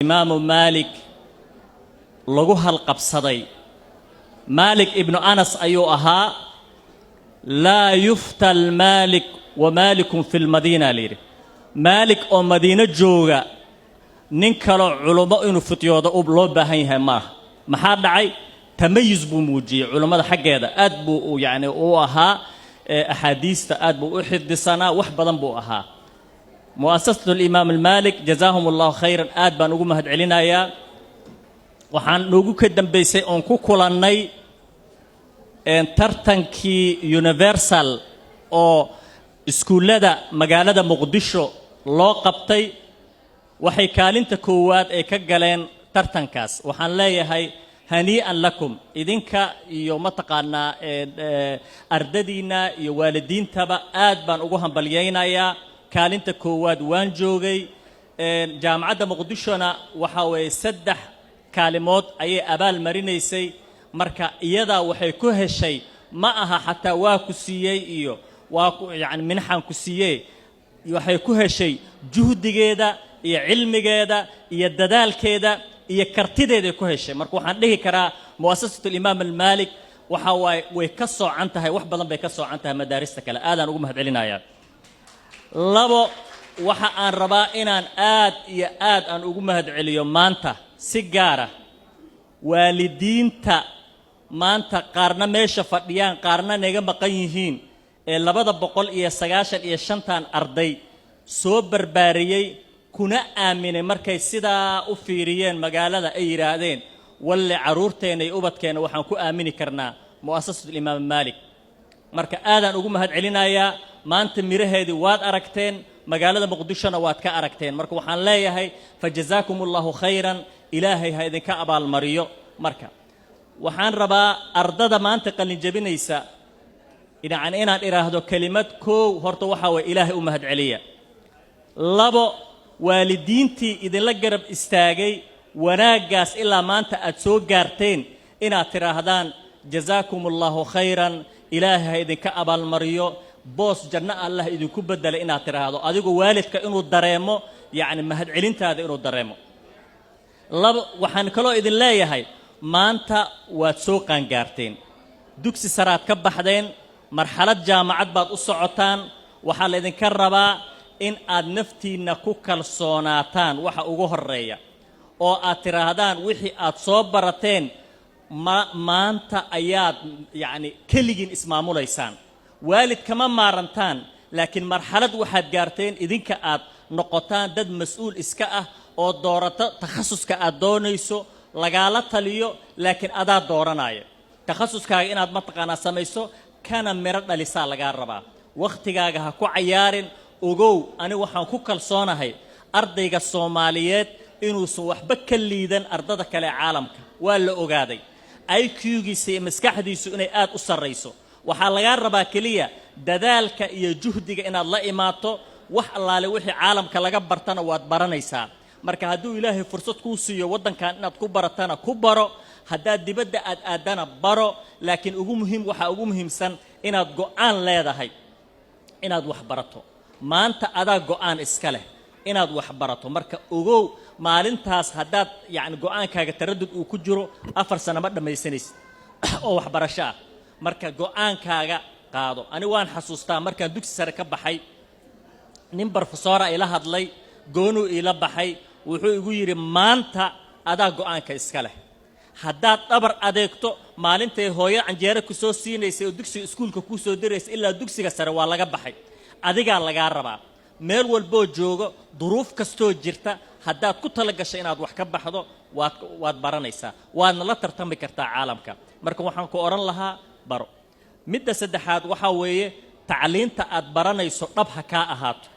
Imaamu Maalik lagu halqabsaday, Maalik ibnu Anas ayuu ahaa. "Laa yufta almaalik wa maalikun fi lmadiina," layidhi. Maalik oo Madiino jooga, nin kaloo culummo inuu fityoodo loo baahan yahay maaha. Maxaa dhacay? Tamayus buu muujiyey culummada xaggeeda. Aad buu yacni u ahaa, axaadiista aad buu u xifdisanaa, wax badan buu ahaa. Mu'asasatu Alimaam Almaalik, jazaahum Allahu khayran, aad baan ugu mahad celinayaa. Waxaan noogu ka dambaysay oon ku kulannay tartankii Universal oo iskuullada magaalada Muqdisho loo qabtay. Waxay kaalinta koowaad ay ka galeen tartankaas. Waxaan leeyahay hanii'an lakum, idinka iyo mataqaanaa ardadiinna iyo waalidiintaba aad baan ugu hambalyaynayaa. Kaalinta koowaad waan joogay. Jaamacadda Muqdishona waxaa weeye 3 kaalimood ayay abaal marinaysay. Marka iyadaa waxay ku heshay, ma aha xataa waa ku siiyey iyo waa ku yacni minxan ku siiyey, waxay ku heshay juhdigeeda iyo cilmigeeda iyo dadaalkeeda iyo kartideeday ku heshay. Marka waxaan dhihi karaa mu'asasatu Alimaam Almaalik waxa waaye way ka soocan tahay, wax badan bay ka soocan tahay madaarista kale. Aadaan ugu mahad celinayaa. Labo, waxa aan rabaa inaan aad iyo aad aan ugu mahad celiyo maanta si gaara waalidiinta maanta qaarna meesha fadhiyaan, qaarna naga maqan yihiin, ee 295-tan arday soo barbaariyey, kuna aaminay markay sidaa u fiiriyeen magaalada ay yidhaahdeen: "Walle carruurteenna iyo ubadkeenna waxaan ku aamini karnaa mu'asasatu Imaam Maalik." Marka aadaan ugu mahad celinayaa. Maanta miraheedii waad aragteen, magaalada Muqdishona waad ka aragteen. Marka waxaan leeyahay fa jazaakum Allahu khayran, Ilaahay ha idinka abaalmariyo. Marka waxaan rabaa ardada maanta qalinjabinaysa yacni inaan idhaahdo kelimad. Koow, horta waxaa waye Ilaahay u mahad celiya. Labo, waalidiintii idinla garab istaagay wanaaggaas ilaa maanta aad soo gaarteen inaad tidhaahdaan jazaakum Allahu khayran, Ilaahay ha idinka abaalmariyo, boos janno Allah idinku beddelay inaad tidhaahdo adigu, waalidka inuu dareemo yacni mahadcelintaada inuu dareemo. Labo, waxaan kaloo idin leeyahay maanta waad soo qaangaarteen, dugsi saraad ka baxdeen, marxalad jaamacad baad u socotaan. Waxaa laydinka rabaa in aad naftiinna ku kalsoonaataan, waxa ugu horreeya, oo aad tidhaahdaan wixii aad soo barateen ma maanta ayaad yacni keligiin ismaamulaysaan. Waalid kama maarantaan, laakiin marxalad waxaad gaarteen idinka aad noqotaan dad mas-uul iska ah oo doorato takhasuska aad doonayso. Lagaala taliyo, laakiin adaa dooranaya takhasuskaaga inaad mataqaanaa samayso, kana miro dhalisaa lagaa rabaa. Wakhtigaaga ha ku cayaarin. Ogow, ani waxaan ku kalsoonahay ardayga Soomaaliyeed inuusan waxba ka liidan ardada kale ee caalamka. Waa la ogaaday IQ-giisa iyo maskaxdiisu inay aad u sarrayso. Waxaa lagaa rabaa keliya dadaalka iyo juhdiga inaad la imaato. Wax allaale wixii caalamka laga bartana waad baranaysaa. Marka hadduu Ilaahay fursad kuu siiyo waddankan inaad ku baratana, ku baro. Haddaad dibadda aad aadana, baro. Laakiin ugu muhiim, waxaa ugu muhiimsan inaad go'aan leedahay inaad wax barato. Maanta adaa go'aan iska leh inaad wax barato. Marka ogow, maalintaas haddaad yacni go'aankaaga taradud uu ku jiro, 4 sano ma dhammaysanaysid oo waxbarasho ah. Marka go'aankaaga qaado. Ani waan xasuustaa markaan dugsi sare ka baxay, nin barofesora ila hadlay, goonuu iila baxay. Wuxuu igu yidhi: "Maanta adaa go'aanka iska leh. Haddaad dhabar adeegto, maalintay hooyo canjeero ku soo siinaysay oo dugsiga iskuulka kuu soo diraysa ilaa dugsiga sare waa laga baxay. Adigaa lagaa rabaa. Meel walboo joogo, duruuf kastoo jirta, haddaad ku tala gashay inaad wax ka baxdo, waad baranaysaa, waadna la tartami kartaa caalamka." Marka waxaan ku odhan lahaa baro. Midda saddexaad waxaa weeye tacliinta aad baranayso dhab ha kaa ahaato.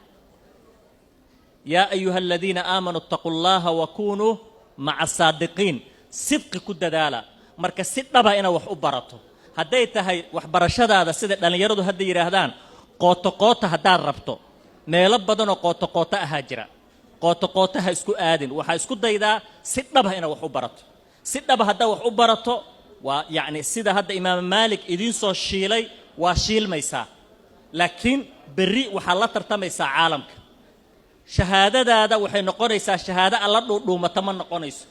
Yaa ayuha aladiina aamanuu ittaquu Allaha wa kunuu maca saadiqiin. Sidqi ku dadaala. Marka si dhaba inaad wax u barato. Hadday tahay waxbarashadaada sida dhallinyaradu hadda yidhaahdaan qooto qoota, haddaad rabto, meelo badanoo qooto qooto ahaa jira. Qooto qoota ha isku aadin. Waxaa isku daydaa si dhaba inaad wax u barato. Si dhaba haddaad wax u barato, waa yacni sida hadda Imaam Maalik idiin soo shiilay, waa shiilmaysaa, laakiin berri waxaad la tartamaysaa caalamka. Shahaadadaada waxay noqonaysaa shahaado alla dhuudhuumata ma noqonayso.